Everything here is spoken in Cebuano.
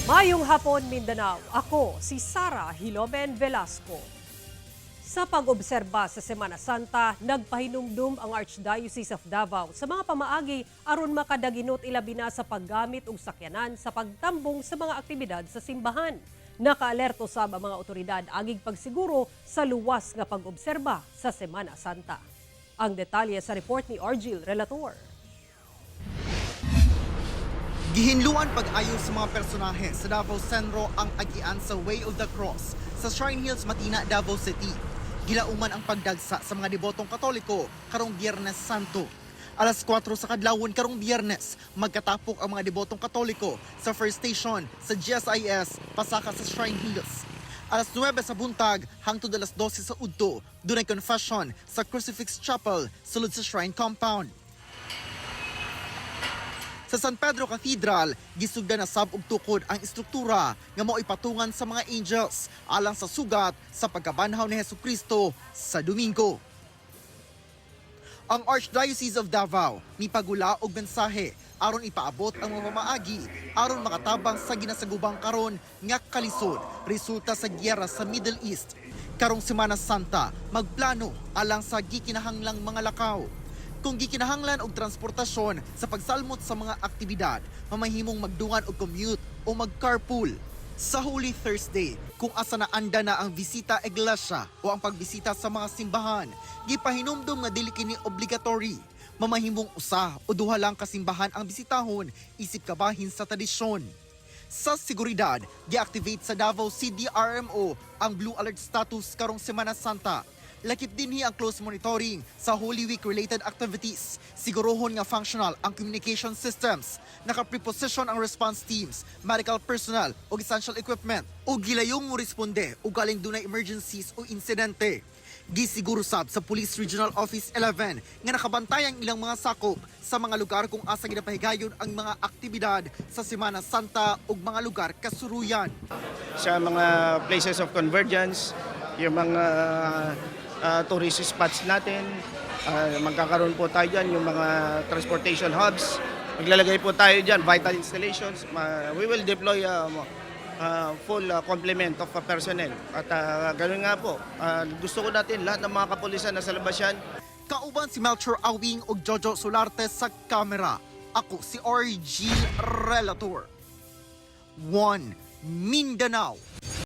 Mayong hapon, Mindanao. Ako si Sara Hilomen Velasco. Sa pag-obserba sa Semana Santa, nagpahinumdum ang Archdiocese of Davao sa mga pamaagi aron makadaginot ilabi na sa paggamit og sakyanan sa pagtambong sa mga aktibidad sa simbahan. Nakaalerto sab ang mga otoridad agig pagsiguro sa luwas nga pag-obserba sa Semana Santa. Ang detalye sa report ni Argil Relator. Gihinluan pag-ayo sa mga personahe sa Davao Centro ang agian sa Way of the Cross sa Shrine Hills, Matina, Davao City. Gilauman ang pagdagsa sa mga debotong Katoliko karong Biyernes Santo. Alas 4 sa kadlawon karong Biyernes, magkatapok ang mga debotong Katoliko sa First Station sa GSIS pasaka sa Shrine Hills. Alas 9 sa buntag hangtod alas 12 sa udto, dunay confession sa Crucifix Chapel sulod sa Shrine Compound. Sa San Pedro Cathedral, gisugdan na sab og tukod ang istruktura nga mao'y patungan sa mga angels alang sa sugat sa pagkabanhaw ni Hesus Kristo sa Domingo. Ang Archdiocese of Davao mipagula og mensahe aron ipaabot ang mga pamaagi aron makatabang sa ginasagubang karon nga kalisod resulta sa giyera sa Middle East. Karong Semana Santa, magplano alang sa gikinahanglang mga lakaw. Kung gikinahanglan og transportasyon sa pagsalmot sa mga aktibidad, mamahimong magdungan og commute o mag-carpool. Sa Holy Thursday, kung asa na anda na ang visita iglesia o ang pagbisita sa mga simbahan, gipahinumdum nga dili kini obligatory. Mamahimong usa o duha lang ka simbahan ang bisitahon isip kabahin sa tradisyon. Sa seguridad, gi-activate sa Davao CDRMO ang Blue Alert status karong Semana Santa. Lakip dinhi ang close monitoring sa Holy Week related activities. Siguruhon nga functional ang communication systems. Naka-preposition ang response teams, medical personnel ug essential equipment. O gilayong mo responde o galing dunay emergencies o insidente. Gisiguro sab sa Police Regional Office 11 nga nakabantay ang ilang mga sakop sa mga lugar kung asa ginapahigayon ang mga aktibidad sa Semana Santa ug mga lugar kasuruyan. Sa mga places of convergence, yung mga tourist spots natin, magkakaroon po tayo dyan, yung mga transportation hubs, maglalagay po tayo dyan, vital installations. We will deploy full complement of personnel. At ganun nga po, gusto ko natin lahat ng mga kapulisan na sa labas yan. Kauban si Melchor Awing ug Jojo Solarte sa kamera. Ako si RG Relator. 1 Mindanao.